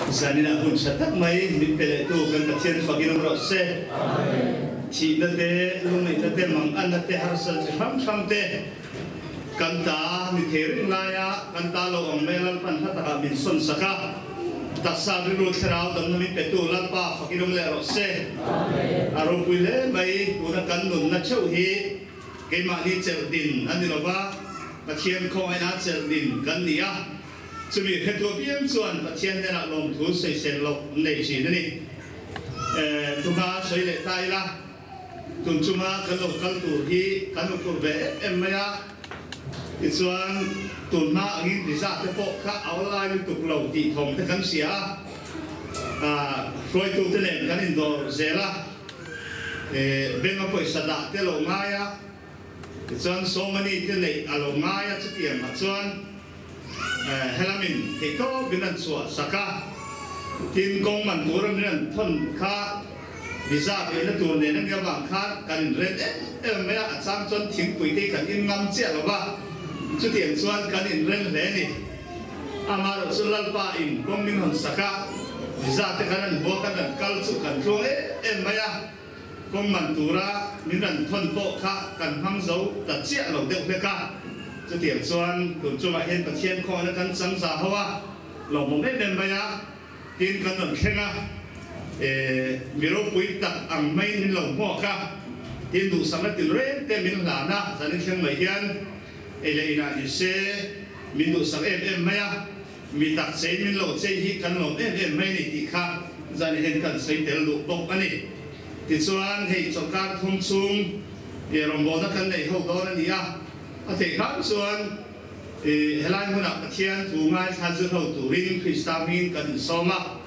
Zaninah hun tha tak mai min pe lehtu kan Pathian fakin awm rawh se. Thihna te, lungngaihna te, manganna te, harsatna chi hrang hrang te kan ta ni thei reng laia kan ta lo ang mai Lalpan hla takah min sawn sak a. Taksa rilru thlarau damna min petu Lalpa fakin awm leh rawh se. A ropui hle mai tuna kan nunna theuh hi keimahni chelh din a ni lova, Pathian khawngaihna chelh din kan ni a. Chumi hretu apiang chuan Pathian hnenah lawmthu sawisel loh nei thin a ni. Tuma sawi leh ta ila, tun chunga kan lo kal tur hi kan uphurh ve em em mai a, tichuan tun hma angin visa te pawh kha a awlai lutuk lo tih thawm te kan hria a, hruaitute nen kan indawr zel a, bank a pawisa dah te lo ngai a, tichuan sawmani te neih a lo ngai a, chutiangah chuan. Helamin theihtawp min an chhuah sak a, tin kawng man tura min an thawn kha visa peihna tur nen a nia vang khan kan inren em em mai a, a chang chuan thingpui te hi kan in ngam chiah lo va, chutiang chuan kan inren hle a ni. Amaherawh chu Lalpa in kawng min hawn sak a, visa te kan an hua kan an kal chu kan tluang em em mai a, Kawng man tura min rawn thawn pawh kha kan hmang zo ta chiah lo deuh hlek a. Chutiang chuan tun chungah hian Pathian khawngna kan chang za ho a, lawmawm em em mai a, tin kan rawn thleng a, e, mi ropui tak ang maiin min lo hmuak a, tin duhsakna til reng te min hlan a, zanin thleng mai hian ei leh inah ni se min duhsak em em mai a, Mi tak chei min lo chei hi kan lawm em em mai a ni tih kha zan hian kan sawi tel duh bawk a ni. Tichuan, hei chawlhkar thum chhung i rawngbawlna kan nei ho dawn a ni a, a theih hram chuan i helai hmunah Pathian thu ngaithla zir ho turin Krista hmingin kan insawm a.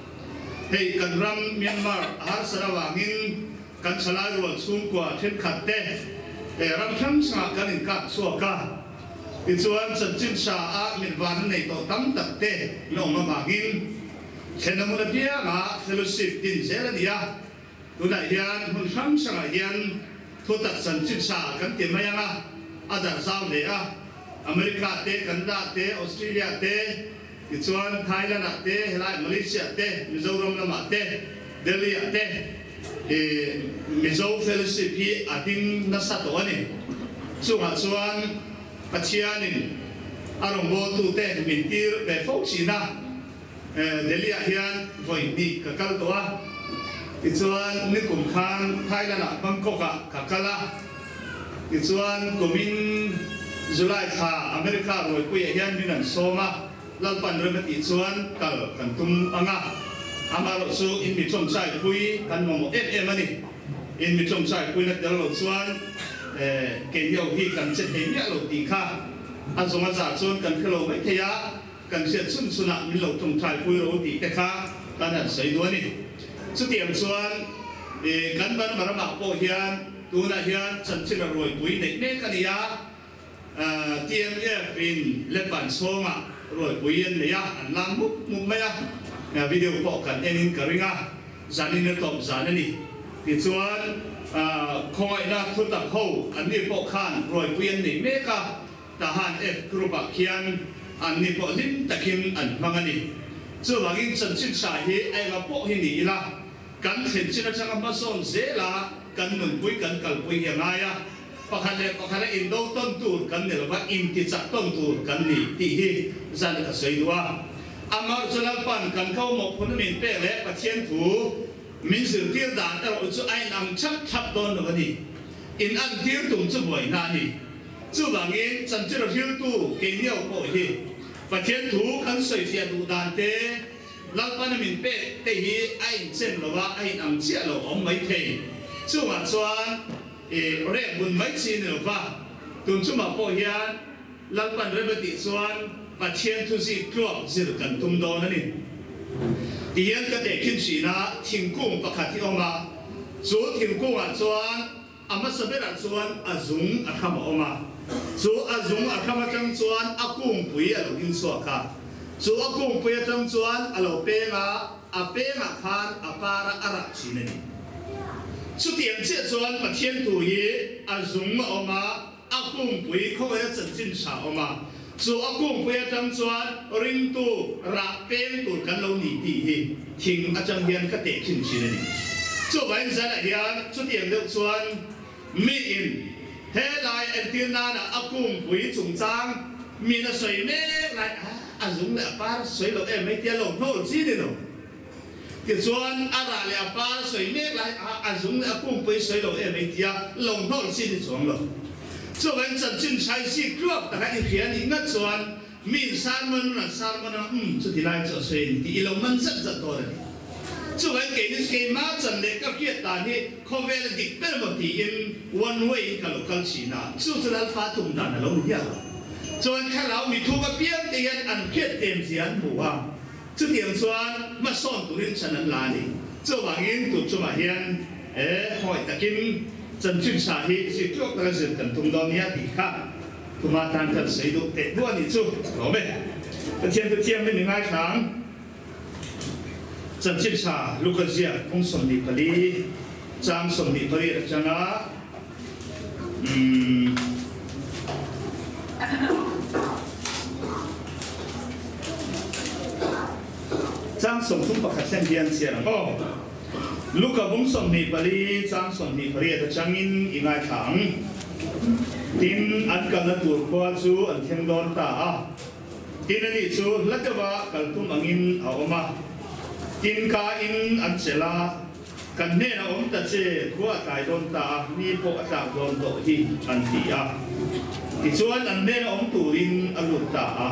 Hei kan ram Myanmar a harsat avangin kan thalai rual chhungkua thenkhat te ram hrang hrangah kan inkap chhuak a. Tichuan, chanchin tha a mit van nei tawh tam tak te an awm avangin thlenna hmun apianga fellowship din zel a ni a. Tunah hian hmun hrang hrangah hian thutak chanchin tha kan ti mai ang a, a darh zau hle a. America te, Canada te, Australia te, tichuan Thailand ah te, helai Malaysia te, Mizoram lamah te, Delhi ah te i Mizo Fellowship hi a ding nasa tawh a ni. Chungah chuan Pathianin a rawngbawltute min tir ve fo thin a, Delhi ah hian vawi hnih ka kal tawh a, tichuan nikum khan Thailand ah Bangkok ah ka kal a, tichuan kumin July thla America Rawipui ah hian min an sawm a, Lalpan rem a tih chuan kal kan tum ang a, amaherawh chu in mi tawngtai pui kan mamawh em em a ni. In mi tawngtai puina tel lo chuan keini ho hi kan che thei miah lo tih kha a zawng a zah chuan kan hre lo mai thei a, kan hriat chhun chhunah min lo tawngtai pui ro tih te kha kan han sawi duh a ni. Chutiang chuan kan Burma ramah pawh hian tunah hian chanchin a ruaipui neih mek a ni a, TMF in Lepan chhawngah ruaipui an nei a, an lang mup mup mai a, video pawh kan en in ka ring a, zanin a tawp zan a ni. Tichuan khawngaihna thu tak ho an ni pawh khan ruaipui an nei mek a, Tahan F group ah khian an ni pawh hlim takin an hmang a ni. Chuvangin chanchin tha hi a enga pawh hi ni ila, kan thlen chin atanga hmasawn zela kan nunpui kan kalpui hi a ngai a. Pakhat leh pakhat a indo tawn tur kan ni lova, intichak tawn tur kan ni tih hi zan ka sawi duh a. Amah chu Lalpan kan ko mawhphurhna min pek leh Pathian thu min zirtir dan erawh chu a inang thlap thlap dawn lo a ni. In antir tum chu buaina a ni. Chuvangin chanchira hriltu keiniau pawh hi Pathian thu kan sawifiah duh dan te, Lalpana min pek te hi a inchen lo a, a inang chiah lo awm maithei. Chungah chuan. I rek bun mai chi ni lova, tun chumah pawh hian Lalpan rem a tih chuan Pathian thu zik tluak zir kan tum dawn a ni. Tihian ka tehkhin thin a, thingkung pakhat hi awm a, chu thingkungah chuan a hmasa berah chuan a zung a hram a awm a, chu a zung a hram atang chuan a kungpui a lo ding chhuak a, chu a kungpui atang chuan a lo peng a, A pengah khan a para a rah thin a ni. Chutiang chiah chuan Pathian thu hi a zung a awm a, a pumpui khawngaih a chanchin tha a awm a. Chu a kungpui atang chuan ringtu rah peng tur kan lo ni tih hi thing atang hian ka teh thin thin a ni. Chuvangin zanah hian chutiang deuh chuan miin he lai entir nana a kungpui chungchang min a sawi mek lai a zung leh a par sawi loh em mai tia lo hnawl chi ni lo. Tichuan a rah leh a par sawi mek lai a a zung leh a kungpui sawi loh em mai tia lo hnawl chi ni chuang lo. Chuvangin chanchin hrai zik tluak taka i hria nih ngat chuan miin sermon an sermon a umm chuti lai chu a sawi a ni tih i lo man zat zat dawn a ni. Chuvangin keini chu keimah chan leh ka hriat dan hi khawvel a dik ber maw tiin one way in ka lo kal thin a, chu chu Lalpa tum dan a lo ni hial lo. Chuan thlarau mithuk apiang te hian an hriat tlem zia an hmu a, chutiang chuan hmasawn turin chan an la a ni. Chuvangin tun chungah hian e hawi takin chanchin tha hi zirtluak taka zir kan tum dawn nia tih kha tuma tan kan sawi duh teh duah a nih chu. Lawm e. Pathian chu thiam hi mi ngaithlang. Chanchin tha Luka ziak phung 24 chang 28 atanga umm chang 31 thleng hian chhiar ang aw. Luka bung 24 chang 28 atangin i ngaithla ang. Tin, an kalna tur khua chu an thleng dawn ta a. Tin ani chu hla deuha kal tum angin a awm a, tin ka in an chelh a, kan hnenah awm ta che, khua a tlai dawn ta a, ni pawh a tlak dawn tawh hi an ti a. Tichuan an hnena awm turin a lut ta a.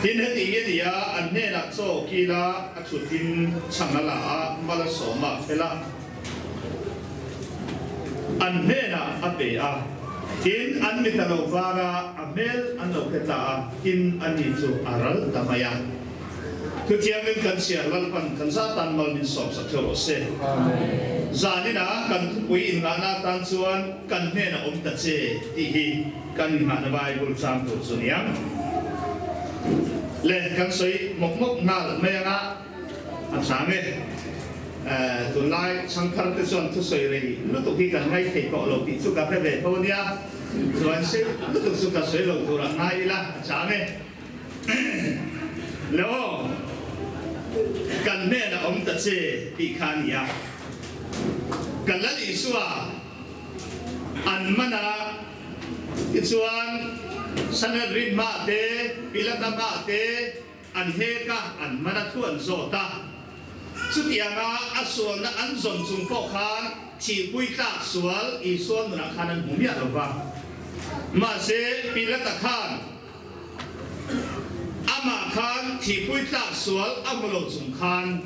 Tin heti hi a ni a, an hnenah chaw kila a thutin chhang a la a, mal a sawm a, a fel a. An hnenah a pe a, tin an mit a lo var a, a hmel an lo hre ta a, tin ani chu a ral ta mai a. Thuthiangin kan chhiar Lalpan kan za tan mal min sawm sak theuh rawh se. Zaninah kan thupui innghahna atan chuan kan hnenah awm ta che tih hi kan innghahna Bible chang tur chu niang le kan sawi mawk mawk nghal mai anga. A chang e. Tunlai changthar te chuan thusawi rei lutuk hi kan ngai thei tawh lo tih chu ka hre ve tho nia. Chuan sei lutuk chu ka sawi lo tur a ngai ila a chang e. Le aw, kan hnenah awm ta che tih kha a ni a. Kan Lal Isua an man a, tichuan Sanhedrin hmaah te, Pilata hmaah te, An hek a, an hman a thu an zawt a. Chutianga a sualna an zawn chung pawh khan thihpui tlak sual Isua nunah khan an hmu miah lo va. Mahse, Pilata khan amah khan thihpui tlak sual a hmu lo chung khan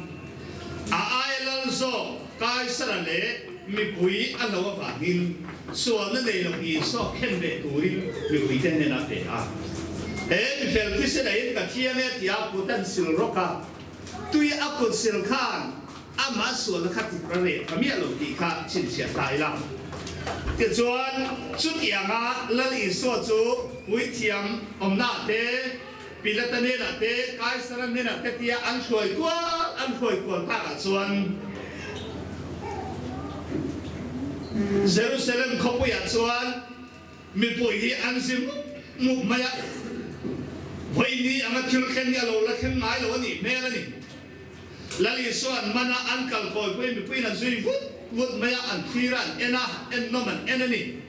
a aia lal zawk Kaisara leh mipui a hlo avangin Sualna nei lo Isua khen leh turin mipuite hnenah pe a. He mifel thisen a in ka thiang e tia kut an sil rawk a, tui a kut sil khan amah sualna kha tit ra reh ta miah lo tih kha chhinchhiah ta ila. Tichuan, chutianga Lal Isua chu puithiam awmnaah te, Pilata hnenah te, Kaisara hnenah te tia an hruai kual an hruai kual takah chuan Jerusalem khawpuiah chuan mipui hi an zi mup mup mai a, vawiini anga thil thleng hi a lo la thleng ngai lo a nih hmel a ni. Lal Isua'n mana an kal kawipui mipuiin an zui vut vut mai a, an thlir a, an en a, ennawm an en a ni.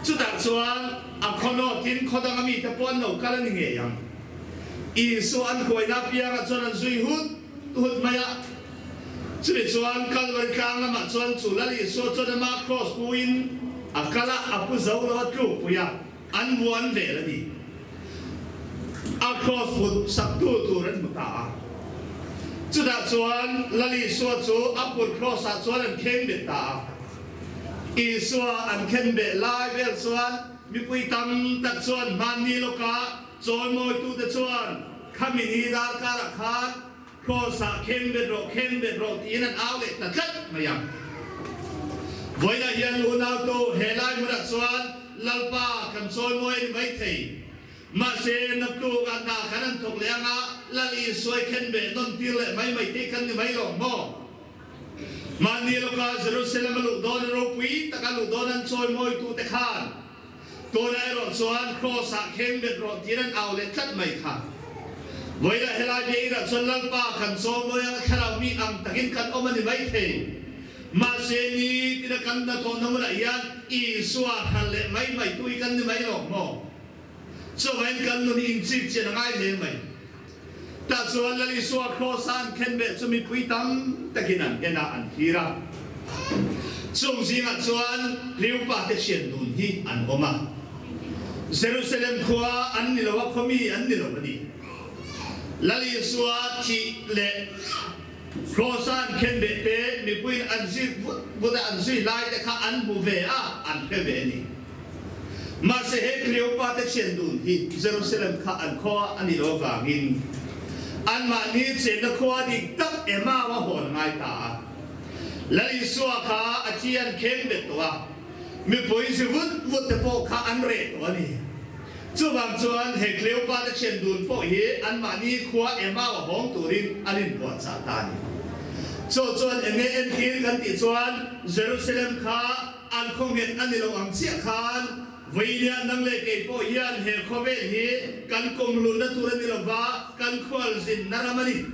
Chutah chuan a khawnawtin khaw danga mite pawh an lo kal a ni ngei ang. Isua an huaina apiangah chuan an zui hut hut mai a. Chumi chuan Kalvari tlang lamah chuan chu Lal Isua chuan ama kraws puin a kal a, a pu zo lo a tlukpui a, an vuan vel a ni. A kraws put saktu tur an hmu ta a. Chutah chuan Lal Isua chu a put kraws-ah chuan an kheng bet ta a. Isua an khenbeh lai vel chuan mipui tam tak chuan hmanni lawka chawimawitute chuan khami ni darkarah khan Kraws-ah khenbet rawh, khenbet rawh tiin an au leh ta tlat mai a. Vawiinah hian unautu he lai hmunah chuan Lalpa kan chawimawi a ni maithei. Mahse, naktuk ah hna khan an thawk leh anga Lal Isua i khenbeh nawn tir leh mai mai te khan ni mai lo maw? Mahni lawka Jerusalem a luh dawn a ropui taka luh dawn an chawi mawitute khan. Tunah erawh chuan Kraws-ah kheng bet rawh tiin an au leh tlat mai kha. Vawilah helai biakinn-ah chuan Lalpa kan chaw mawi anga thlarau mi ang takin kan awm a ni maithei. Mahse ni tina kan hnathawhna hmunah hian Isua hral leh mai mai tu hi kan ni mai lo maw? Chuvangin kan nun hi inchip chian a ngai hle mai. Tah chuan Lal Isua Kraws-a an khen beh chu mipui tam takin an en a, an thlir a. Chung zingah chuan Cleopa te thian dun hi an awm a. Jerusalem khua an ni lo a, khawmi an ni lo a ni. Lal Isua thih leh Kraws-a an khen beh te mipuiin an zir vut vut a, an zui lai te kha an hmu ve a, an hre ve a ni. Mahse he Cleopa te thian dun hi Jerusalem kha an khua a nih loh avangin anmahni chenna khua dik tak Emau a hawn ngai ta a. Lal Isua kha a thi an kheng bet tawh a, mipui zi vut vut te pawh kha an reh tawh a ni. Chuvang chuan he Cleopa te thian dun pawh hi anmahni khua Emau a hawng turin an inpuahchah ta a ni. Chu chuan enge entir kan tih chuan Jerusalem kha An khawnghet a ni lo ang chiah khan Vawinia nang leh kei pawh hian he khawvel hi kan kawmlunna tur a ni lo va, kan khualzinna ram a ni.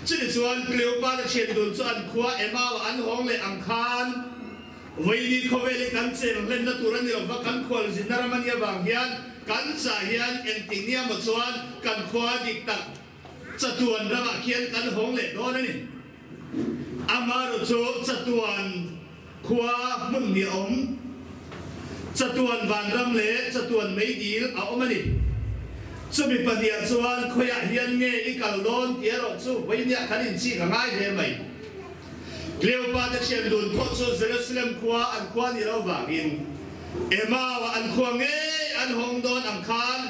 Chumi chuan Cleopatra thian dun chu an khua Emau-ah an hawng leh ang khan Vawiini khawvel hi kan cheng hlenna tur a ni lo va, kan khualzinna ram a nih avang hian kan chah hian engtik nia maw chuan kan khua dik tak chatuan ramah khian kan hawng leh dawn a ni. Amaherawh chu chatuan khua hmun ni a awm, chatuan vanram leh chatuan meidil a awm a ni. Chumi pahniah chuan khawiah hian nge i kal dawn tih erawh chu vawiiniah kan inchik a ngai hle mai. Cleopa te thian dun pawh chu Jerusalem khua an khua nih loh vangin Emau-ah an khua ngei an hawng dawn ang khan,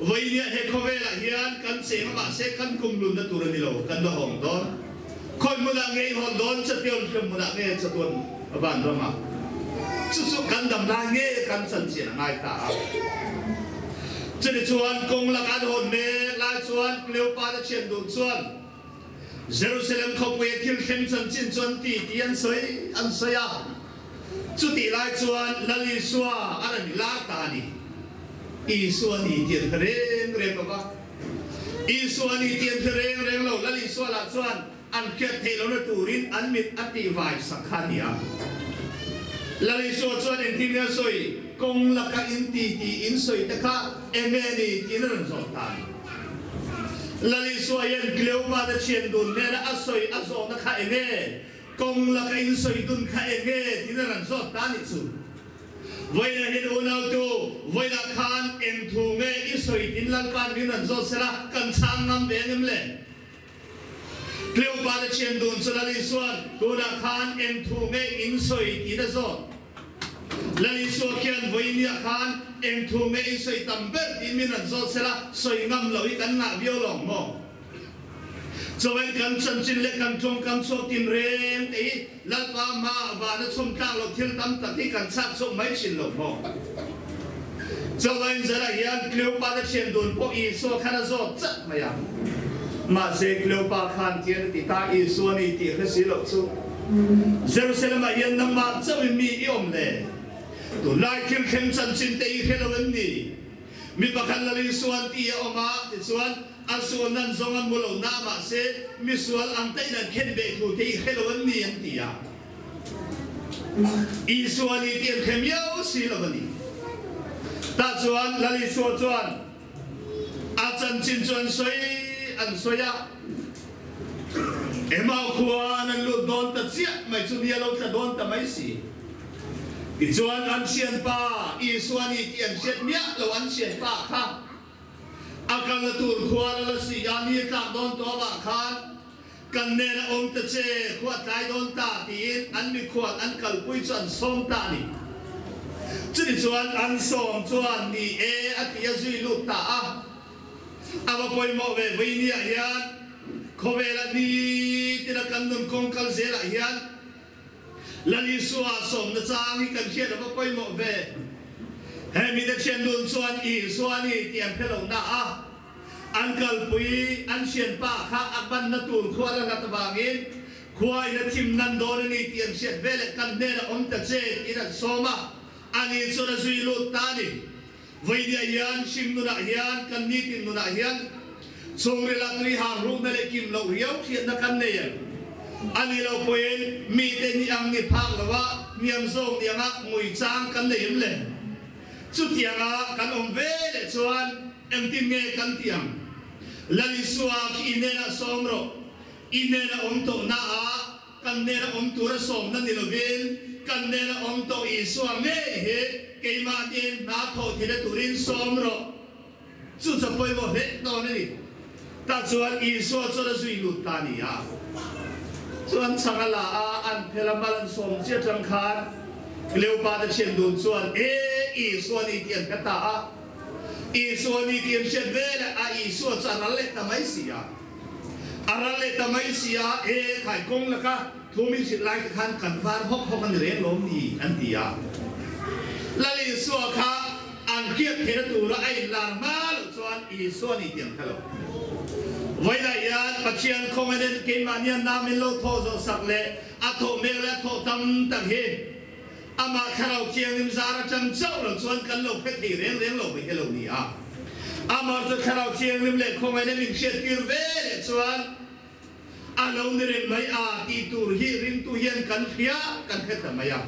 Vawinia he khawvelah hian kan cheng a mahse kan kum lunna tur a ni lo, kan la hawng dawn. Khawi hmunah nge i hawn dawn? Chatiawn hriam hmunah nge chatuan vanramah? Chu chu kan dam lai nge kan chanchin a ngai ta a. Chumi chuan kawng laka an hawn mek lai chuan Cleopa te thian duh chuan Jerusalem khawpuia thil thleng chanchin chu an ti tih an sawi an sawi a. Chutih lai chuan Lal Isua a rawn lar ta a ni. Isua ni tih an hre reng reng lo va. Isua ni tih an hre reng reng lo. Lal Isua lah chuan an hriat theih lohna turin an mit a tihvai sak kha a ni a. Lal Isua chuan engtin nge a sawi? Kawng laka in ti tih in sawi te kha eng nge ni tiin a rawn zawh ta a ni. Lal Isua hian Cleopa te thian dun hnena a sawi a zawhna kha eng nge? Kawng laka in sawi dun kha eng nge tiin a rawn zawt ta nih chu. Vawiinah hian unautu, vawiinah khan eng thu nge i sawi tiin Lalpa'n min rawn zawt sela kan chhang ngam ve angem le? Cleopa te thian dun chu Lal Isua'n tunah khan eng thu nge in sawi tiin a zawt. Lal Isua khian vawiiniah khan eng thu nge i sawi tam ber tiin min rawn zawt sela sawi ngam lo hi kan ngah viau lawng maw? Chuan kan chanchin leh kan tawngkam chhuak tin reng te hi Lalpa hmaah vana chhawm tlak loh thil tam tak hi kan chhak chhuak mai thin lo maw? Chuan zara hian Cleopa te thian dun pawh Isua khan a zawt chat mai a. Mahse Cleopa khan tian a ti ta, Isua ni tih hre si loh chu Jerusalem-ah hian nangmah chauhin mi i awm le? Tunlai thil thleng chanchin te i hre lo em ni? Mi pakhat Lal Isuan tih a awm a, tichuan a sual nan zawng an hmu lo na mahse mi sual ang tein an khen beh thu te i hre lo an ni an ti a. Isua ni tih an hre miau si lo a ni. Tah chuan Lal Isua chuan a chanchin chu an sawi an sawi a, Emau khuan an lut dawn ta chiah mai chu ni a lo tla dawn ta mai si. Tichuan an thianpa Isua ni tih an hriat miah lo an thianpa kha a kalna tur khua la la si a, ni a tlak dawn tawh avang khan kan nen a awm ta che, khua a tlai dawn ta tiin an mikhual an kalpui chu an sawm ta a ni. Chumi chuan an sawm chuan ni e a ti a zui lut ta a. A va pawimawh ve vawinia hian khawvela ni tina kan nun kawng kal zelah hian Lal Isua sawmna chang hi kan hriat a va pawimawh ve. He mite thian dun chuan Isua ni tih an hre lo na a, an kalpui an thianpa kha a banna tur khua la hlat avangin khua in a thim nan dawn a ni tih an hriat veleh kan hnenah awm ta che tiin an sawm a. Ani chuan a zui lut ta a ni. Vawinia hian hrim nunah hian kan nitin nunah hian chhungrila tui hang rukna leh kim loh riau hriatna kan nei em? A ni lo pawhin mite ni ang ni phak lova hniam zawk ni anga ngui chang kan nei em le? Chutianga kan awm ve leh chuan engtin nge kan tih ang? Lal Isua khi i hnenah sawm rawh, i hnena awm tawh naah Kan hnena awm tura sawmna ni lovin, kan hnena awm tawh Isua ngei hi keimahniin hna thawh thina turin sawm rawh. Chu chu a pawimawh hle dawn a ni. Tah chuan Isua chuan a zui lut ta a ni a. Chuan chhang a la a, an phel a mal an sawm chiah atang khan Cleopa te thian dun chuan, E, Isua ni tih an hre ta a. Isua ni tih an hriat veleh a Isua chu a ral leh ta mai si a. A ral leh ta mai si a, E khai kawng laka thu min hrilh lai te khan kan var hawk hawk a ni reng lawm ni? an ti a. Lal Isua kha an hriat theihna tura a inlar hma loh chuan Isua ni tih an hre lo. Vawilah hian Pathian khawngaihna keimahni a nam min lo thawh zawh sak leh a thawh hmel leh a thawh tam tak hi Amah Thlarau Thianghlim zar atang chauh lo chuan kan lo hre thei reng reng lo mai hi lo ni a. Amah chu Thlarau Thianghlim leh khawngaihna min hriattir ve leh chuan a lo ni reng mai a tih tur hi ringtu hian kan hria kan hre ta mai a.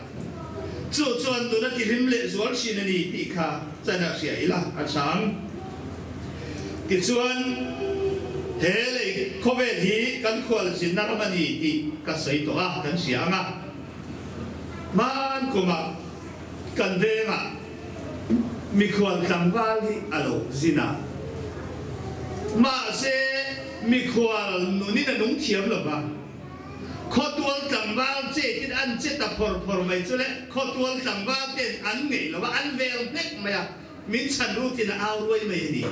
Chu chuan nuna tihlim leh zual thin a ni tih kha chan a hria ila a chang. Tichuan he lei khawvel hi kan khualzinna ram a ni tih ka sawi tawh a, kan hria ang a. Hman kumah kan vengah mikhual tlangval hi a lo zin a, mahse mikhual nunin a nung thiam lo va, khawtual tlangval chetin an che ta phawr phawr mai chu le khawtual tlangval ten an ngeih lo va, an vel hnek mai a. Min chhan rutin a au ruai mai a ni.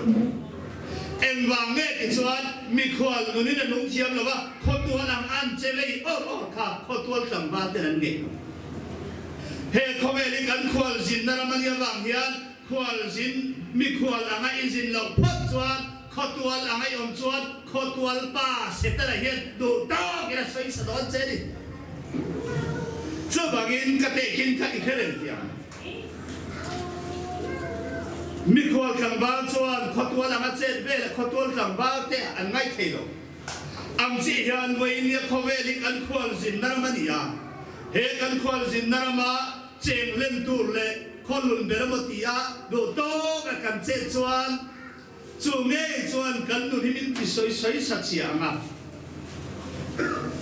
Engvang nge ti chuan mikhual nunin a nung thiam lo a, khawtual ang an che vei awr awr kha khawtual tlangval ten an ngeih lo. He khawvel hi kan khual zinna ram a nih avang hian khual zin mikhual anga i zin loh phawt chuan khawtual anga i awm chuan khawtual pa Setana hian duh tawkin a sawi sa dawn che a ni. Chuvangin ka tehkhin kha i hre reng thiam. Mikhual tlangval chuan khawtual anga chet vel a khawtual tlangval te an ngaih thei lo. Ang chi hian vawiin khawvel hi kan khual zinna ram a ni a, he kan khual zinna rama cheng hlen tur leh khawlun ber emaw tia duh tawk a kan chet chuan Chu ngei chuan kan nun hi min ti sawi sawi sa chhia ang a,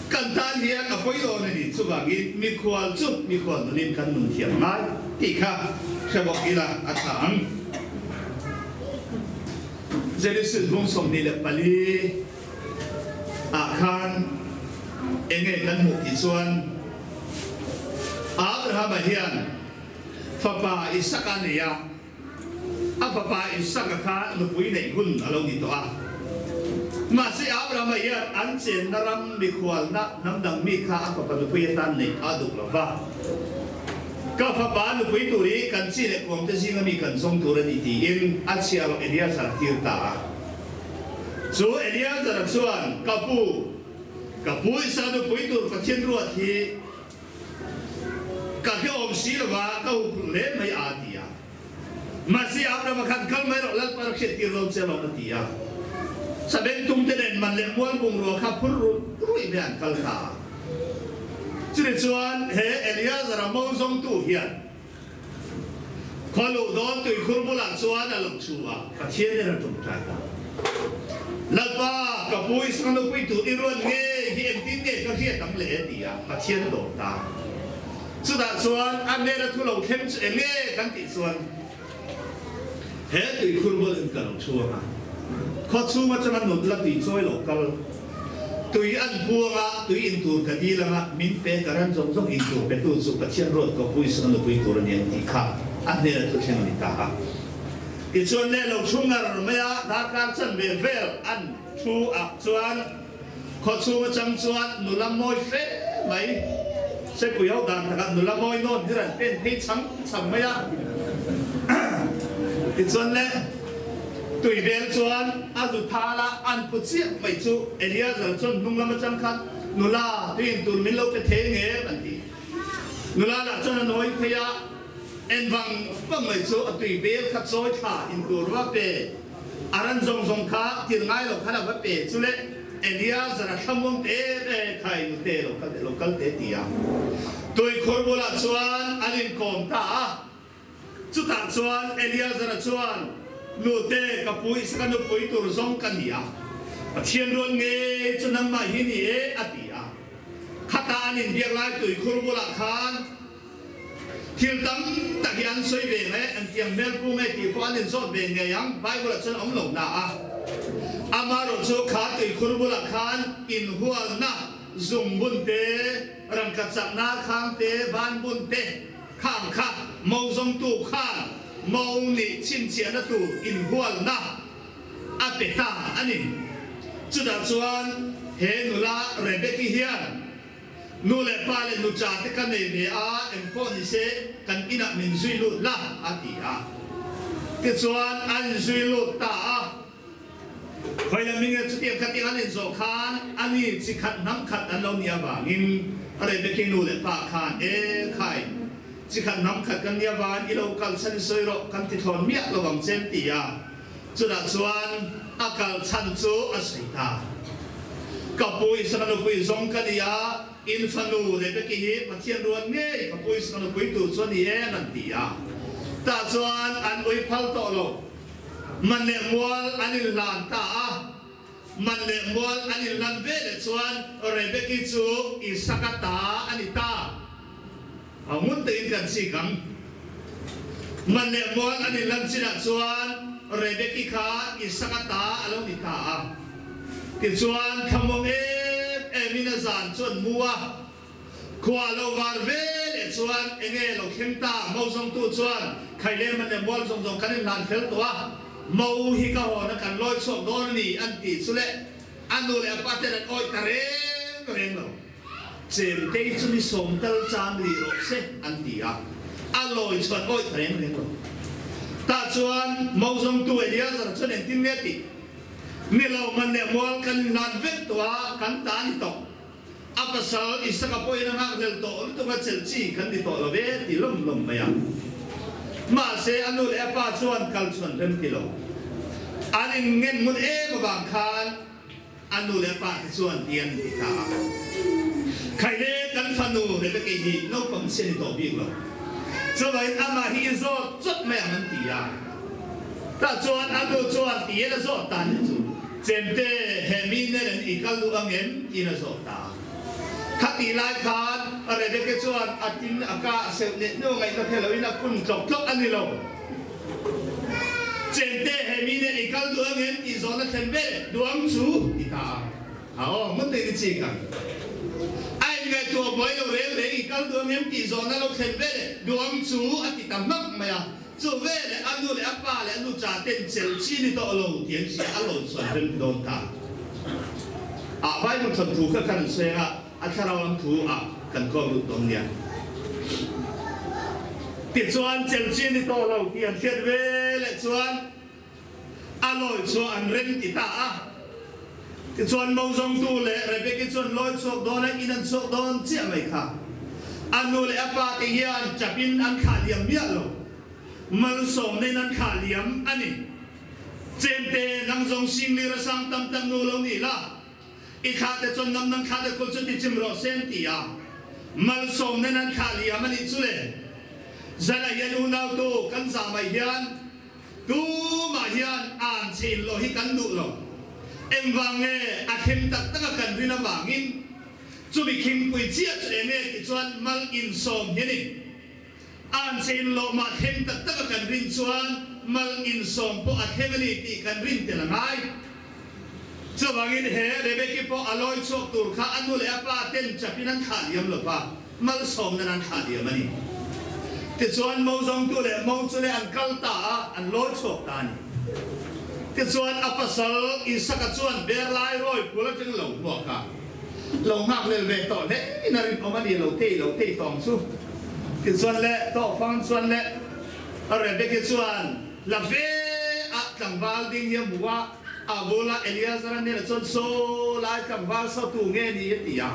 kan tan hian a pawi dawn a ni. Chuvangin mikhual chu mikhual nunin kan nun thiam ngai tih kha hre bawk ila a tha ang. Genesis bung 24 ah khan enge kan hmuh tih chuan Abrahama hian fapa Isaka a nei a. A fapa Isaka kha nupui neih hun a lo ni tawh a. Mahse, Abrahama hian an chenna ram mikhualna hnam dang mi kha a fapa nupui atan neih a duh lo va. Ka fapa nupui tur hi kan chi leh kuangte zinga mi kan zawng tur a ni tiin a chhiar loh Eliazar a tir ta a. Chu Eliazara chuan, Ka pu, ka pu Isaka nupui tur Pathian ruat hi Ka hlawm si lo va, ka huphurh hle mai a, ti a. Mahse, Abrahama khan, Kal mai rawh, Lalpa rak hriat tir lo che alawm, a ti a. Sabeng tumte nen man leh mual bungrua kha phur ruih ruih mai an kal ta a. Chutichuan, he Eliazara mo zawngtu hian khua luh dawn tuikhur bulah chuan a lo thu a, Pathian in a ṭawngṭai ta. Lalpa, ka pu i sanga nupui tur i ruat nge hi engtin nge ka hriat ang le? ti a Pathian a dawr ta. Chutah chuan a hnena thu lo thleng chu eng nge kan tih chuan, He tuikhur bawlhin ka lo thu ang a, khaw chhung atanga nut la tui chawi lo kal, tui an puang a, tui in tur ka dil ang a, min pe ka ran zawng zawng in tur petu chu Pathian ruat ka pu i sanga nupui tur a ni ang tih kha a hnena thu thleng a ni ta a. Tichuan leh lo thu ngar mai a, darkar chanve vel an thu ah chuan khaw chhung atang chuan nula mawi fe mai, Sepui ho dan takah nula mawi nawn hi rawn pen phei chang chang mai a. Tichuan leh tui vel chuan a zu thal a, an phu chiah mai chu Eliazar chuan hnung lam atang khan nula tui in tur min lo pe thei ngem an ti. Nula lah chuan a nawi phei a. En vang vang mai chu a tui bel kha chawi thla in tur va pe. A ran zawng zawng kha tir ngai lo khan a va pe chu le Eleazar a thlamuang te e khai nute lo kal lo kal te ti a. Tuikhur bulah chuan an inkawm ta a. Chutah chuan Eleazar-a chuan, Nute, ka pu Isaka nupui tur zawng ka ni a, Pathian ruat ngei chu nangmah hi ni e, a ti a. Khata an inbiak lai tuikhur bulah khan thil tam tak hi an sawi ve nge, an tiang hmel pu nge tih pawh an inzawt ve ngei ang, Bible-ah chuan a awm lo na a. Amaherawhchu kha tuikhur bulah khan inhualna zungbun te, rangkachakna khang te, banbun te, Khang kha mo zawngtu khan mo nih chhinchhiahna tur inhualna a pe ta a ni. Chutah chuan he nula Rebeki hian nu leh pa leh nucha te ka nei ve a, engpawh ni se kan inah min zui lut la a ti a. Tichuan a inzui lut ta a. Khawi lam minge chutiang khatiang an inzawh khan a ni chi khat hnam khat an lo nih avangin a Rebeki nu leh pa khan, E khai, chi khat hnam khat kan nih avangin i lo kal chhan i sawi rawh, kan ti thlawn miah lo ang che an ti a. Chutah chuan a kal chhan chu a sawi ta. Ka pu Isaka nupui zawng ka ni a, in fanu Rebeki hi Pathian ruat ngei ka pu Isaka nupui tur chu a ni em an ti a. Tah chuan an ui phal tawh lo. Man leh mual an inhlan ta a, man leh mual an inhlan ve leh chuan Rebeki chu Isaka ta a ni ta. A ngun tein kan chik ang. Man leh mual an inhlan chinah chuan Rebeki kha Isaka ta a lo ni ta a. Tichuan thlamuang em emin a zan chu an mu a. Khua lo var ve leh chuan enge lo thleng ta? Mo zawngtu chuan Khailem an leh mual zawng zawng kan inhlan fel tawh a, mo hi ka hawn a kan lawi chhuak dawn a ni an tih chu leh a nu leh a pa ten an awih ta reng reng lo. Chemtei chu ni sawm tal chang rih rawh se an ti a, a lawi chuan awih ta reng reng lo. Tah chuan mo zawngtu Eleazar chuan engtin nge tih? Ni lo man leh mual kan inhlan vek tawh a, kan ta a ni tawh. A pasal Isaka pawhin a nghakhlel tawh lutuk a, chelh chi kan ni tawh lo ve ti lawm lawm mai a. Mahse, a nu leh a pa chuan kal chuan rem ti lo. An inngen ngun em avang khan a nu leh a pa te chuan ti an ti ta a. Khaile kan fanu Rebeki hi naupang chhi a ni tawh bik lo. Chuvangin amah hi i zawt chawt mai ang an ti a. Tah chuan a nu chuan ti in a zawt ta nih chu. Chemte, he mi nen an i kal duh ang em? tiin a zawt ta. Khatih lai khan Rebecca chuan a tin a ka a seuh leh hnu ngaihna hre loin a phun tlawk tlawk a ni lo. Chemte, he mi nen i kal duh ang em? tih zawhna thlen ve duh ang chu ti ta a. A aw, hmun tein i chik ang. A inngaihtuah buai lo reng reng i kal duh ang em? tih zawhna lo thlen ve duh ang chu a ti ta hmak mai a. Chu veleh a nu leh a pa leh a nu cha ten chelh chi ni tawh lo tih an hria, a lawn chuan rem ti dawn ta. Ah Bible thawn thu kha kan sawi anga a thlarau lam thu ah kan kawm lut dawn nia. Tichuan chelh chi ni tawh lo tih an hriat veleh chuan a lawi chu an rem ti ta a. Tichuan Mozawngtu leh Rebeki chuan lawi chhuak dawn a, in an chhuak dawn chiah mai kha. A nu leh a pa te hian chapin an thlah liam miah lo. Malsawmna in an thlah liam a ni. Chemte, nang zawng singlir a sang tam tam nu lo ni la, i thlah te chuan nam nang thlah te khul chu ti chim rawh se an ti a. Malsawmna in an thlah liam a nih chu le. Zanah hian unautu kan zah mai hian Tumah hian an chhin loh hi kan duh lo. Engvang nge a thleng tak tak a kan rin avangin chumi khingpui chiah chu eng nge tih chuan mal insawm hi a ni. An chhin loh mah thleng tak tak a kan rin chuan mal insawm pawh a thleng a ni tih kan rin tel a ngai. Chuvangin he Rebeki pawh a lawi chhuak tur kha a nu leh a pa ten chapin an thlah liam lo va, malsawm nan an thlah liam a ni. Tichuan mo zawngtu leh mo chu leh an kal ta a, an lawi chhuak ta a ni. Tichuan a pasal Isaka chuan ber lai rawi phul atang lo hmuak a, lo nghak lel ve tawh hle in a rinawm a ni lo tei lo tei tawng chu. Tichuan leh tawhfang chuan leh Rebeki chuan la ve a tlangval ding hi a hmu a, A bula Eleazar-a hnenah chuan, Saw lai tlangval saw tu nge ni? a ti a.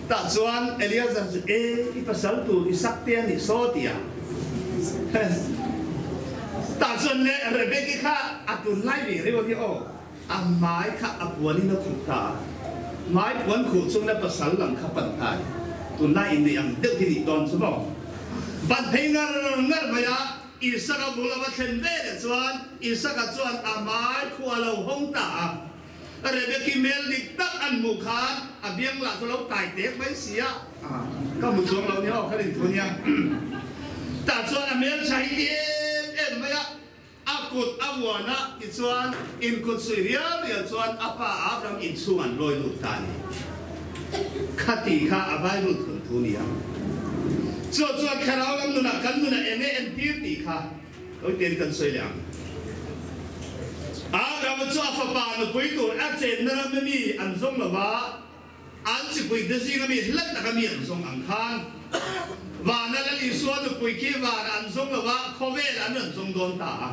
Tah chuan Eleazar chu, E, i pasal tur i sak te a nih saw, a ti a. Tah chuan le Rebeki kha a tunlai ve reuh a ni aw. A hmai kha a puanin a khuh ta a. Hmai puan khuh chungin a pasal lang kha pan ta a ni. Tunlai inneih ang deuh hi nih dawn chu maw? Ban phei ngar ngar mai a, Isaka bul a va thlen ve leh chuan Isaka chuan a hmai khuh a lo hawng ta a. Rebeki hmel dik tak an hmuh khan a biang lah chu a lo tai tek mai si a. Ka hmu chuang lo nia aw kha rin thu nia. Tah chuan a hmel tha hi ti em em mai a. A kut a vuan a, tichuan inkut suih rial rial chuan a pa Abraham inchhung an lawi lut ta a ni. Khati kha a Bible thawnthu ni ang. Chu chuan thlarau lam nunah kan nunah eng nge entir tih kha Lawitein kan sawi leh ang. Abraham chu a fapa nupui tur a chenna ram a mi an zawng lo va, An chipuite zinga mi hlat taka mi an zawng ang khan vana Lal Isua nupui khi vana an zawng lo va, khawvel an rawn zawng dawn ta a.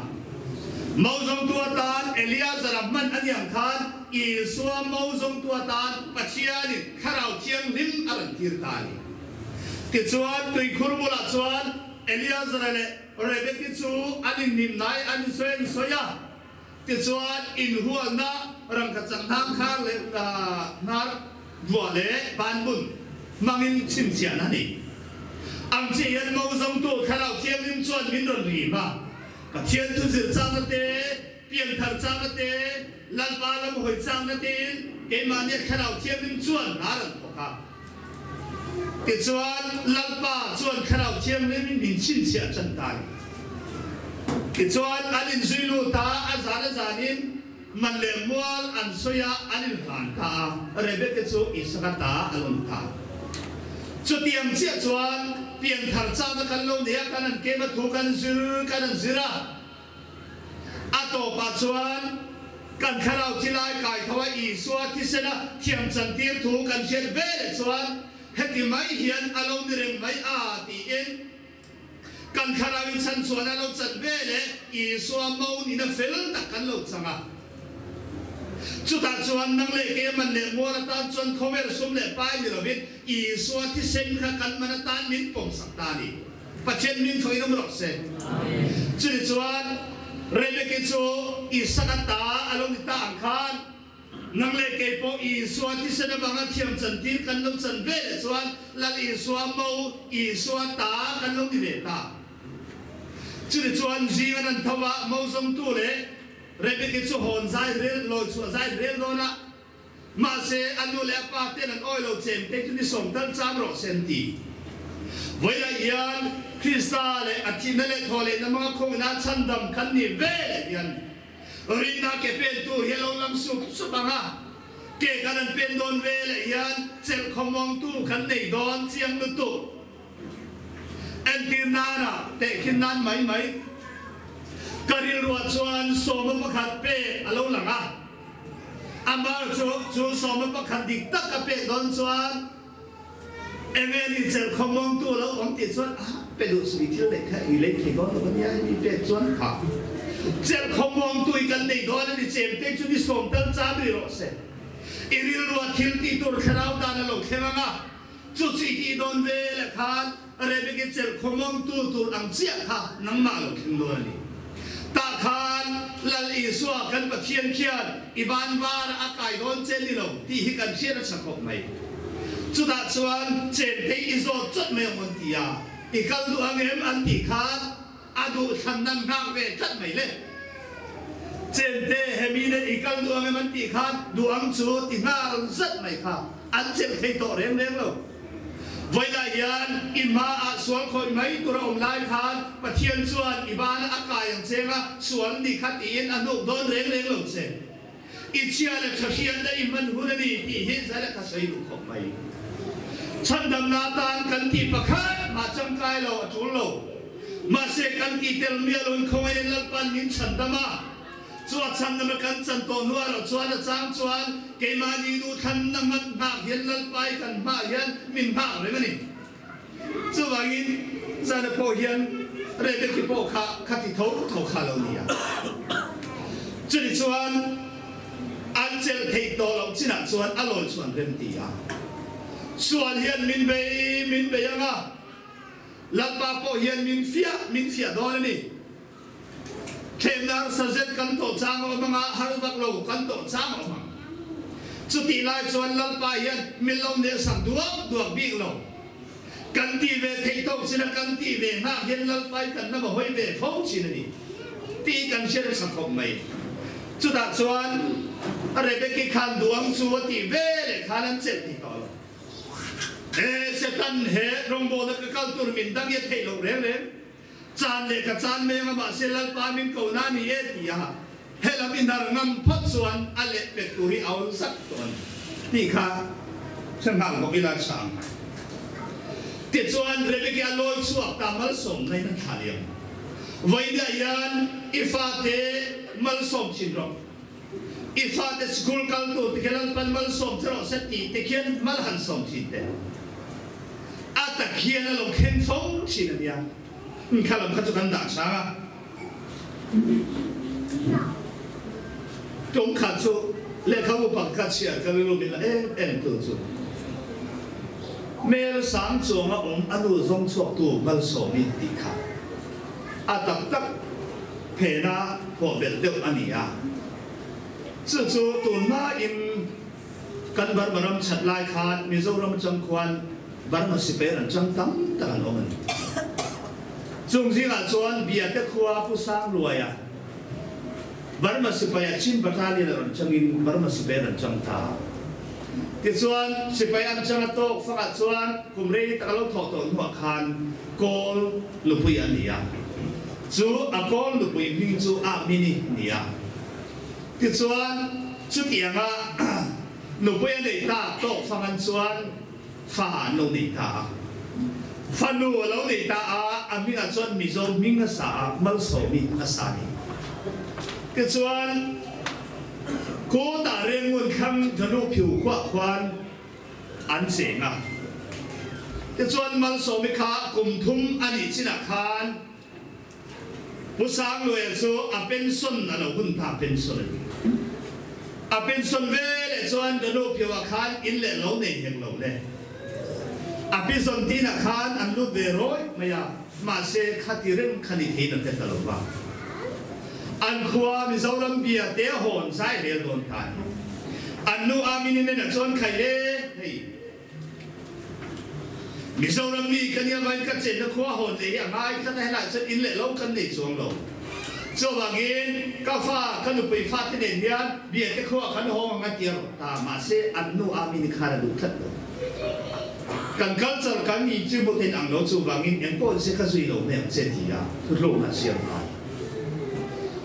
Mo zawngtu atan Eliazara hman a ni ang khan Isua mo zawngtu atan Pathianin Thlarau Thianghlim a rawn tir ta a ni. Tichuan, tuikhur bulah chuan Eliazara leh Rebeki chu an inhnim hnai an insawi an sawi a. Tichuan, inhualna rangkachak hnang khar leh hnar vuah leh banbun hmangin chhinchhiahna a ni. Ang chiah hian mo zawngtu Thlarau Thianghlim chuan min rawn rim a, Pathian thu zir chakna te, pianthar chakna te, Lalpa lam hawi chakna tein keimahnia Thlarau Thianghlim chuan hna rawn thawk a. Tichuan, Lalpa chuan Thlarau Thianghlim min chhinchhiah tan ta a ni. Tichuan, an inzui lut a, a zan a zanin man leh mual an sawi a, an inhlan ta a, Rebeke chu Isaka ta a lo ni ta. Chutiang chiah chuan pianthar chakna kan lo nei a, kan han kem a, thu kan zir kan han zir a. A tawpah chuan kan thlarau thi lai kai tho a Isua thisena thiam chantir thu kan hriat ve leh chuan heti mai hian a lo ni reng mai a tiin kan thlarau in chhan chuan a lo chan ve leh Isua mo nina fel tak kan lo chang a. Chutah chuan nang leh kei a man leh mual atan chuan khawvel sum leh pai ni lovin Isua thisen kha kan man atan min pawmsak ta a ni. Pathian min thawh in awm rawh se. Chuni chuan Rebeki chu Isaka ta a lo ni ta ang khan nang leh kei pawh Isua thisen avanga thiam chantir kan lo chan ve leh chuan Lal Isua mo Isua ta kan lo ni ve ta. Chuni chuan zing an an tho a, mo zawngtu leh Rebeki chu hawn zai rel, lawi chhuah zai rel dawn a. Mahse, a nu leh a pa ten an awi lo chem te chu ni sawm tal cham rawh se an ti. Vawilah hian Krista leh a thihna leh thaw lehna hmanga khawngina chhandam kan nih ve leh hian rinna ke pen tur hi a lo lang sup sup ang a, ke kan han pen dawn ve leh hian chelh khawmuangtu kan nei dawn chiang lutuk. Entir nana tehkhin nan mai mai ka rilruah chuan sawma pakhat pek a lo lang a. Amar chu chu sawma pakhat dik tak a pek dawn chuan enge ni chelh khawmuangtu a lo awm tih chuan a pe duh suh i thil neih kha i lei thei dawn lo a nia hemi pek chuan kha chelh khawmuangtu i kan nei dawn a ni chemte chu ni sawm tal cham rih rawh se i rilruah thil tih tur thlarau dan a lo thleng ang a chu chu i tih dawn ve leh khan Rebeki chelh khawmawmtu tur ang chiah kha nangmah lo thleng dawn a ni. Tah khan Lal Isua kan Pathian khian i ban varah a kai dawn che ni lo tih hi kan hriat a tha khawp mai. Chutah chuan chemtei i zawt chawt mai ang an ti a, i kal duh ang em an tih khan a duh thlan nan nghak ve tlat mai le. Chemte hemi nen i kal duh ang em an tih khan duh ang chu ti nghal zat mai kha an chelh thei tawh reng reng lo. Vawilah hian i hmaah sual khawih mai tur a awm lai khan Pathian chuan i bana a kai ang cheng a, sual ni kha tiin a hnuk dawn reng reng lo che. I chhia leh tha hriatna i hman hun a ni tih hi zai ka sawi duh khawp mai. Chhandamna atan kan tih pakhat mah changkai lo a tul lo. Mahse kan tih tel mialun khawngaiin Lalpan min chhandam a. Chu a chhan nama kan chan tawh hnuah erawh chuan a chang chuan keimahni nu thlanna ngat nghak hian Lalpai kan hmaah hian min nghak reng a ni. Chuvangin zana pawh hian Rebeki pawh kha kha ti tho tho kha lo ni a. Chuni chuan an chelh theih tawh loh chinah chuan a lawi chuan rem ti a. Sual hian min bei min bei ang a. Lalpa pawh hian min fiah min fiah dawn a ni. Thlemna harsa zet kan tawh chang a awm anga har vak lo kan tawh chang a awm ang. Chutih lai chuan Lalpa hian min lo nehsak duak duak bik lo. Kan tih ve theih tawk chin a kan tih ve nghak hian Lalpa hi kan lam a hawi ve fo thin a ni tih kan hre nasa khawp mai. Chutah chuan Rebeki khan duang chu a tih ve leh khan an chelh thei tawh lo. He Satan he rawngbawlna ka kal tur min dang i a theih loh reng reng. Chan leh ka chan meng a mahse Lalpa min ko na ni e ti a, helam i hnar ngam phawt chuan a leh pek tur hi a awl zat tawh a ni tih kha hre nghal bawk ila chhang. Tichuan Rebeki a lawi chhuak ta malsawmna in a thla liam. Vawiinah hian i fate malsawm thin rawh. I fate school kal tur te khi Lalpan malsawm che rawh se tih te khian mal han sawm thin teh. A tak hian a lo thleng fo thin a nia. Kha lam kha chu kan dah chang a. Tum khat chu lehkhabu pakhat chhiar ka rilru min la em em tu chu Mel sang chuanga awm a nu zawng chhuaktu Malsawmi tih kha a tak tak Phena pawh belh deuh a ni a, chu chu tunhmain kan Burma ram chhat lai khan Mizoram atang khuan Burma sipai an chang tam tak an awm a ni. Chung zingah chuan Biate khua Pu Sangluaia Burma sipaia Chin Battalion a rawn changin Burma sipai an rawn chang ta. Tichuan sipai an chang a tawk fakah chuan kum rei tak a lo thawh tawh hnuah khan Kawl nupui a ni a, chu a kawl nupui hming chu a Mini ni a. Tichuan, chutianga nupui a neih tak tawk fang an chuan fa an lo nei ta a. Fanu a lo nei ta a, a hmingah chuan Mizo hming a sa a, Malsawmi a sa ni. Tichuan, Kawtah Rengngun thlang Dhanu phiu khuah khuan an cheng a. Tichuan Malsawmi kha kum thum a nih chinah khan Pu Sangluaia chu a pension a lo hun ta, pension a ni. A pension ve leh chuan Danu Phiauah khan in leh lo nei hek lo le. A pi zawn tinah khan an lut ve rawih mai a, mahse khati reng kha ni theiin a hre ta lo va. An khua Mizoram bia te hawn zai rel dawn ta a ni. An nu Amini nen a chuan khai le hei. Mizoram mi ka nia vain ka chenna khua hawn leh hi a ngai tlat a, helaiah chuan in leh lo kan nei chuang lo. Chuvangin ka fa, ka nupui fate nen hian bia te khua kan hawng ang a ti a rawh ta, mahse an nu Amini khan a duh tlat lo. Kan culture kan in chu hmu thein ang lo, chuvangin engpawh nise ka zui lo mai ang che ti a thutlukna a siam nghal.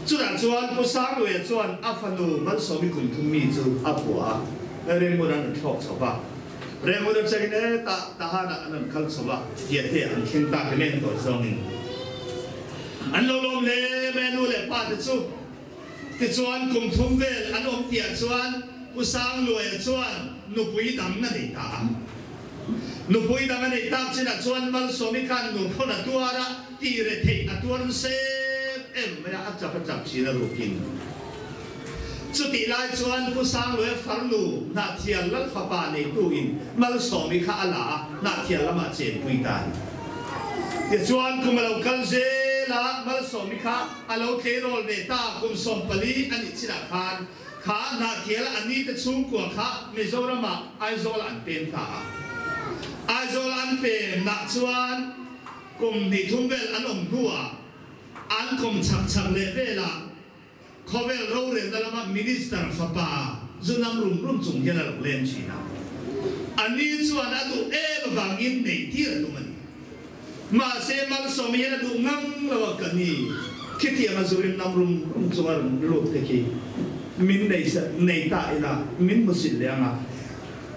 Chutah chuan Pu Sangluaia chuan a fanu Malsawmi Kumthum mi chu a phuah a, Renghmun an rawn thlawk chho va. Renghmun atangin e tah Tahanah an rawn kal chho va, Tiate an thleng ta hle mai tawh zawngin an lo lawm hle mai a nu leh pa te chu. Tichuan kum thum vel an awm tihah chuan Pu Sangluaia chuan nupui dang a nei ta a. Nupui dang a neih tak chinah chuan Malsawmi khan nurhawn a tuar a, tih re theih a tuar nasa em em mai a, a chap a chap thin a rukin. Chutih lai chuan Pu Sangluaia farnu Hnahthial Lal fapa neituin Malsawmi kha a la a, Hnahthial lamah chenpui ta a ni. Tichuan kum a lo kal zel a, Malsawmi kha a lo tleirawl ve ta, kum 14 a nih chinah khan Kha Hnahthial a ni te chhungkua kha Mizoram ah Aizawl ah an pem ta a. Aizawl an pem nah chuan kum hnih thum vel an awm hnu ah an kawm chak chak leh vel ah khawvel rorelna lama Minister fapa zu nam rum rum chung hian a lo leng thin a. A ni chuan a duh em avangin neih tir a tum a ni. Mahse Malsawm hian a duh ngang lo a ka ni. Khitiang a zurin nam rum rum chunga rawn lut te khi min nei nei ta ila min hmu sil leh ang a.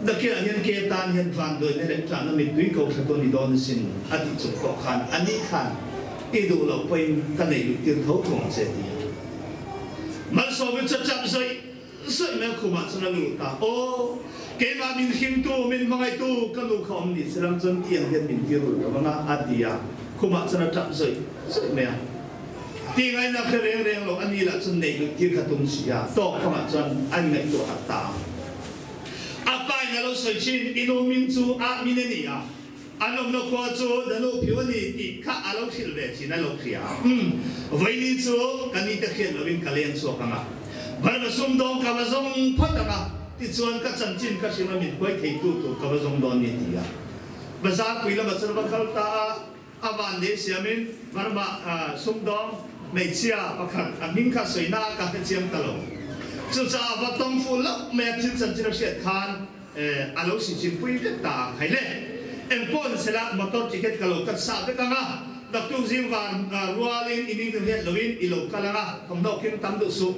Dakiah hian ke tan hian vanduaina leh tlahna mittui ko thla tu a ni dawn asin a tih chung pawh khan a ni khan i duh loh pawhin ka neih luh tir tho thung ang che a ti a. Malsawm hi chu a chap zawih Sawi mai khumah chuan a lut a, Aw, keimah min hringtu, min hmangaihtu ka nu kha awm ni se lam chuan tiang hian min tir rulh lo ang a, a ti a. Khumah chuan a tap zawih zawih mai a. Ti ngaihna hre reng reng lo, a ni lah chuan neih luh tir kha tum si a, tawk khawngah chuan a inngaihtuah hat ta a. A pa in a lo sawi thin, I nu min chu ah min a ni a. An awmna khua chu Danu phiu a ni tih kha a lo hrilh ve thin a lo hria. Umm, vawiini chu ka nite hriat loin ka leng chhuak ang a, Burma sumdawng ka va zawng phawt ang a, tichuan ka chanchin ka hrim a min huai theitu tur ka va zawng dawn ni ti a. Bazar pui lamah chuan va kal ta a, a van leh siamin Burma sumdawng hmeichhia pakhat a hming kha sawina a ka hrechiang ta lo. Chucaah va tawng fuh loh mai a thil chanchin a hriat khan a lo sichilpui vek ta ang khai le. Engpawh ni sela motor ticket ka lo cut sah vek ang a, naktuk zing van rualin i ming hriat loin i lo kal ang a, thawmhnaw khin tam duh suh.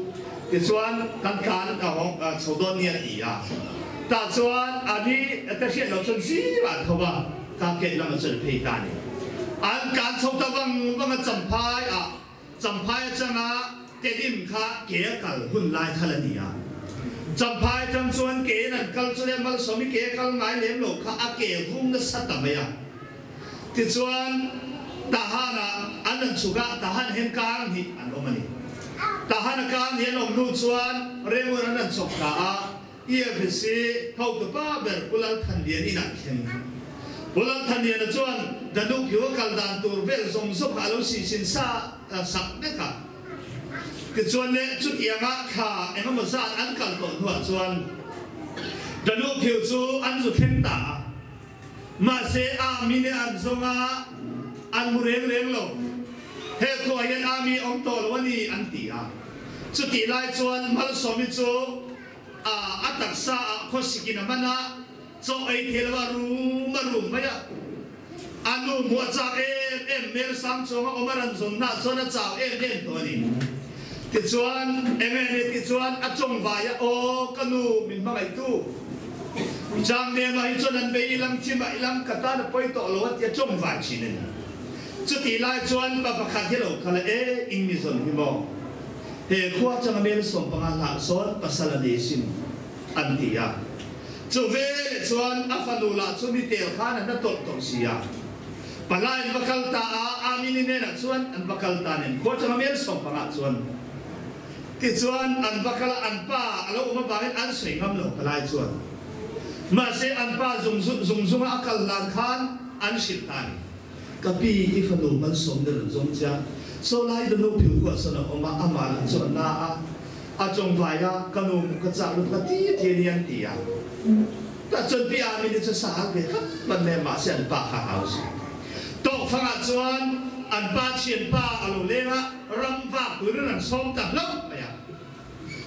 Tichuan kan tlan a hawng chho dawn nia ti a. Tah chuan a ni te hriat loh chuan zirah an tho a, ka ket lamah chuan a phei ta a ni. An tlan chho ta vang vang a Champhai ah Champhai atanga Tedim kha ke a kal hun lai kha la ni a. Champhai atang chuan ke in an kal chu le Malsawmi ke a kal ngai lem lo kha a ke vung nasa ta mai a. Tichuan Tahan ah an an chhuk a, Tahan hian kar hnih an awm a ni. Tahan a kar hnih an awm hnu chuan Rengun an an chhawk thla a, EFC hotu pa ber Pu Lalthanlian inah thleng. Pu Lalthanliana chuan Danuk hiu a kal dan tur vel zawng zawk kha a lo sihsin sa sak vek a. Tichuan le chutianga thla engemaw zat an kal tawh hnuah chuan Danuk hiu chu an zu thleng ta a. Mahse Ami nih an zawng a, an hmu reng reng lo. He khuaah hian Ami a awm tawh lo a ni an ti a. Chutih lai chuan Malsawmi chu a a taksa ah khawsik in a man a, chaw ei thei lo a rum a rum mai a. A nu hmuh a chak em em, Mel sang chuang a awm a ran zawn hna chuan a chau em em tawh a ni. Tichuan eng nge ni tichuan a tawngvai a, Aw ka nu min hmangaihtu, chang nem ah hi chuan an bei ilang thim ah ilang ka tan a pawi tawh lo a ti a tawngvai thin a ni. Chutih lai chuan pa pakhat hi lo kal a, E in mi zawn hi maw? He khua changa mel 15 hlah sawn pasal a nei sin an ti a. Chu veleh chuan a fanu lah chu mi tel khan an la tawlh tawh si a. Palai an va kal ta a, Amini hnenah chuan an va kal ta nen khua changa mel 15 chuan tichuan an va kal a, an pa a lo awm avangin an sawi ngam lo palai chuan. Mahse an pa zung zung zunga a kal hlan khan an hrilh ta a ni. Ka pi i fanu malsawm ni rawn zawng che a, saw lai ka nu phiu khuah sawn a awm a, amah lah chu a na a, a tawngvai a, ka nu hmuh ka chak lutuk a ti ti a ni an ti a. Tah chuan pi Amini chu sahal ve vat vat mai a, mahse an pa kha a hau si. Tawkfangah chuan an pa thianpa a lo leng a, ram vak turin an sawm ta hlauh mai a.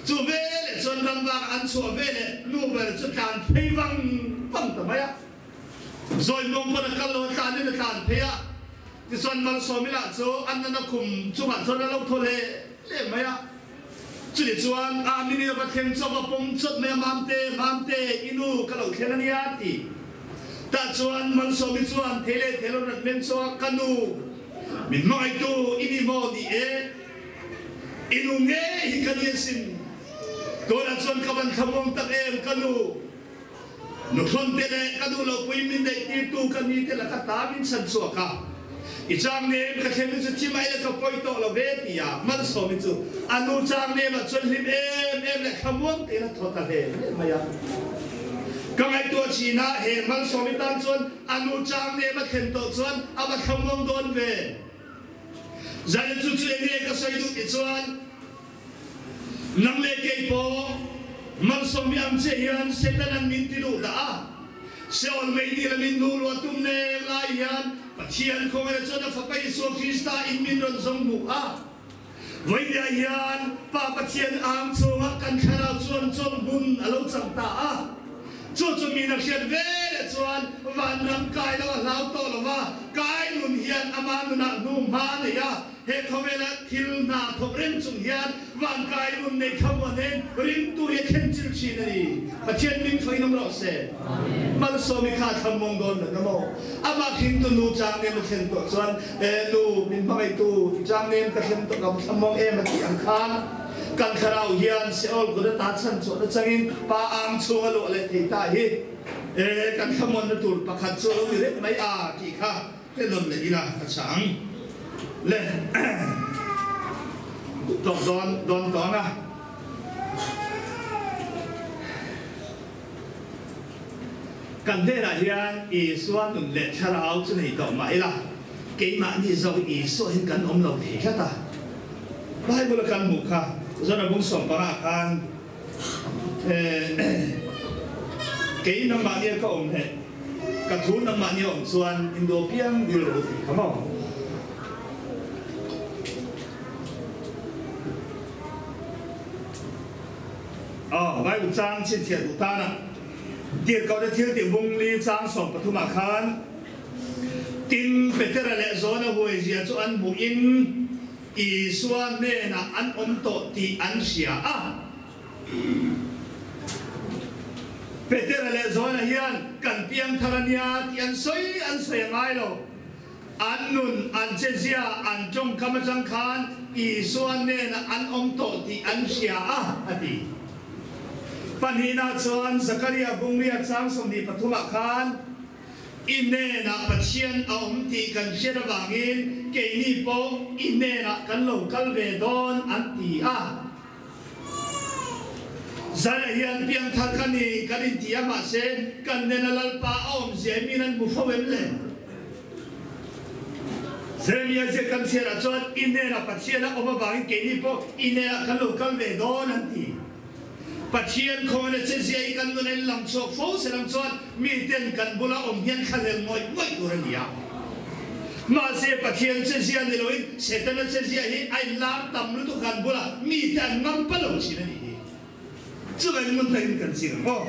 Chu veleh chuan ram vak an chhuah veleh nu ber chu tlan phei vang vang ta mai a. Zawi mawng pawn a kal lo, a tlan in a tlan phei a. Tichuan Malsawmi lah chu a nana khum chungah chuan a lo thaw leh leh mai a. Chutih chuan a mini a va thleng chu a va pawm chawt mai a, Mamte, Mamte, i nu ka lo thleng a nia a ti. Tah chuan Malsawmi chuan thei leh thei lo rat men chu a, Ka nu, min hmangaihtu i ni maw? Ni e, i nu ngei hi ka ni asin. Tunah chuan ka van thlamuang tak em, ka nu. Nuhrawn te leh ka duh lo pui min neih tirtu ka ni te laka ta min chhan chhuak a, i chang nem ka thlem hi chu thi mai le ka pawi tawh lo ve ti a Malsawmi chu a nu chang nem ah chuan hlim em em leh thlamuang tein a thaw ta hle hle mai a. Ka ngaihtuah chin a, he Malsawmi tan chuan a nu chang nem a thlen tawh chuan a va thlamuang dawn ve. Zanin chu chu enge ka sawi duh ti chuan, Nang leh kei pawh malsawm i ang che hian Satan an min ti duh dah a. Seol mei dil a min hnu luah tum nek lai hian Pathian khawngaihna chuan a Fapa Isua Krista in min rawn zawng hmuh a. Vawinia hian Pa Pathian ang chungah kan thlarau chuan chawlhmun a lo chang ta a. Chu chu min a hriat ve leh chuan vanram kai lo a hlau tawh lo va, kai nun hian ama nunah hnu hma a nei a. He khawvela thil hna thawk reng chung hian vankai nun nei thlamuan nen ringtu hi a thlen chil thin a ni. Pathian min thaw in awm rawh se. Malsawmi kha a thlamuang dawn lo na maw? Amah hringtu nu chang nem a thlen tawh chuan, E nu, min hmangaihtu i chang nem ka thlen tawh ka va thlamuang em a tih ang khan kan thlarau hian Seol kut ata chhan chhuah na changin Pa ang chhung a luah leh thei ta hi e kan thlamuanna tur pakhat chu a lo ni reng mai a tih kha Te nawn leh ila ka chhang le tawk dawn dawn tawn a. Kan hnenah hian Isua nun leh thlarau chu nei tawh mah ila, keimahni zawk Isua hin kan awm lo thei tlat a. Bible a kan hmuh kha Zona bung sawmpangah khan Kei nangmahnia ka awm leh ka thu nangmahnia awm chuan indo piang dil rawh u tih kha maw? Aw, Bible chang chhinchhiah duh tana Tirhkohte thil tih bungli chang 13 ah khan Tin, Petera leh Johna huaizia chu an hmuhin Isua hnenah an awm tawh tih an hria a. Petera leh Johna hian kan piangthar a nia tih an sawi an sawi a ngai lo. An nun, an chezia, an tawngkam atang khan Isua hnenah an awm tawh tih an hria a, a ti. Pahnihna chuan Zakaria bungria chang 23 ah khan I hnenah Pathian a awm tih kan hriat avangin keini pawh i hnenah kan lo kal ve dawn an ti a. Zaiah hian piangthar ka ni kan inti a, mahse kan hnena Lalpa a awmzia i min an hmu fo em le? Jeremia ziak kan chhiarah chuan i hnenah Pathian a awm avangin keini pawh i hnenah kan lo kal ve dawn an ti. Pathian khawngin a chezia i kan nun a inlang chhuak fo se lang chuan miten kan bula awm hian thlahlel ngawih ngawih tur a ni a. Mahse Pathian chezia ni loin Setana chezia hi a inlar tam lutuk han bula mite an ngam pa lo thin a nih hi. Chuvangin ngun takin kan ching ang aw.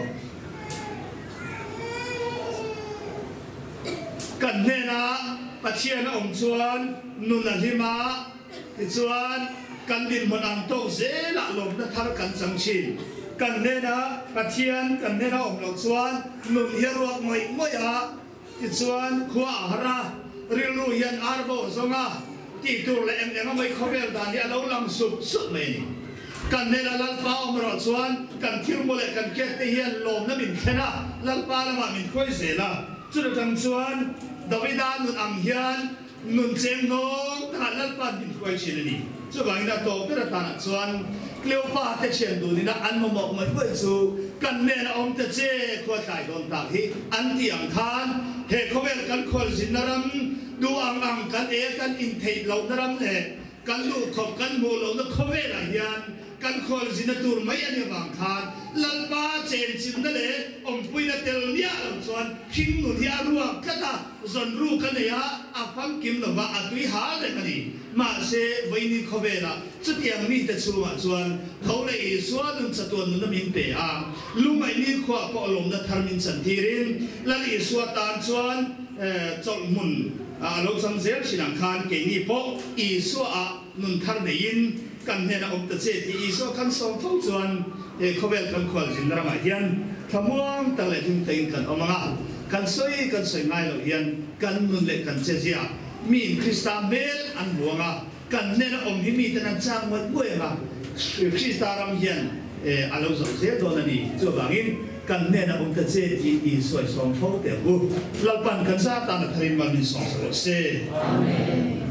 Kan hnena Pathian a awm chuan nun a hlim a, tichuan kan dinhmun ang tawk zelah lawmna thar kan chang thin. Kan hnena Pathian kan hnena awm loh chuan nun hi a ruak ngawih ngawih a, Tichuan, khua a har a, rilru hian ar bo zawng a, tih tur leh eng eng a mai khawvel dan hi a lo lang sup sup mai a ni. Kan hnena Lalpa awm erawh chuan kan thilmu leh kan kek te hian lawmna min thlen a, Lalpa lamah min khawi zel a. Chuta tang chuan Davida nun ang hian nun cheng hnawng takah Lalpa'n min hruai thin a ni. Chuvangin a tawp ber atanah chuan Cleopa te thian dunina an mamawh ngawih ngawih chu kan hnena awm ta che khua tlai dawn tak hi an tih ang khan he khawvel kan khualzinna ram duh ang ang kan e kan intheih lohna ram leh kan duhkhawp kan hmuh lohna khawvelah hian Kan khualzina tur mai a nih avang khan Lalpa chenchilhna leh awmpuina tel miah lo chuan hring nun hi a ruak tlat a, zawn ruk a nei a, a famkim lo va, a tui hal reng a ni. Mahse, vawiin khawvelah chutiang mite chhungah chuan tho leh Isua nun chatuan nuna min pe a, lungaihni khuah pawh lawmna thar min chantirin Lal Isua tan chuan chawlh hmun a lo chang zel thin ang khan keini pawh Isua-ah nun thar neiin kan hnenah awm ta che tih Isua kan sawm fo chuan he khawvel kan khualzin ramah hian thlamuang tak leh hlim takin kan awm ang a, kan sawi kan sawi ngai loh hian kan nun leh kan chezia miin Krista hmel an hmu ang a, kan hnena awm hi miten an chak ngawih ngawih ang a, Krista ram hian a lo zawh zel dawn a ni. Chuvangin kan hnenah awm ta che tih Isua i sawm fo teh ang u. Lalpan kan za tan a tharin mal min sawm sa rawh se. Amen.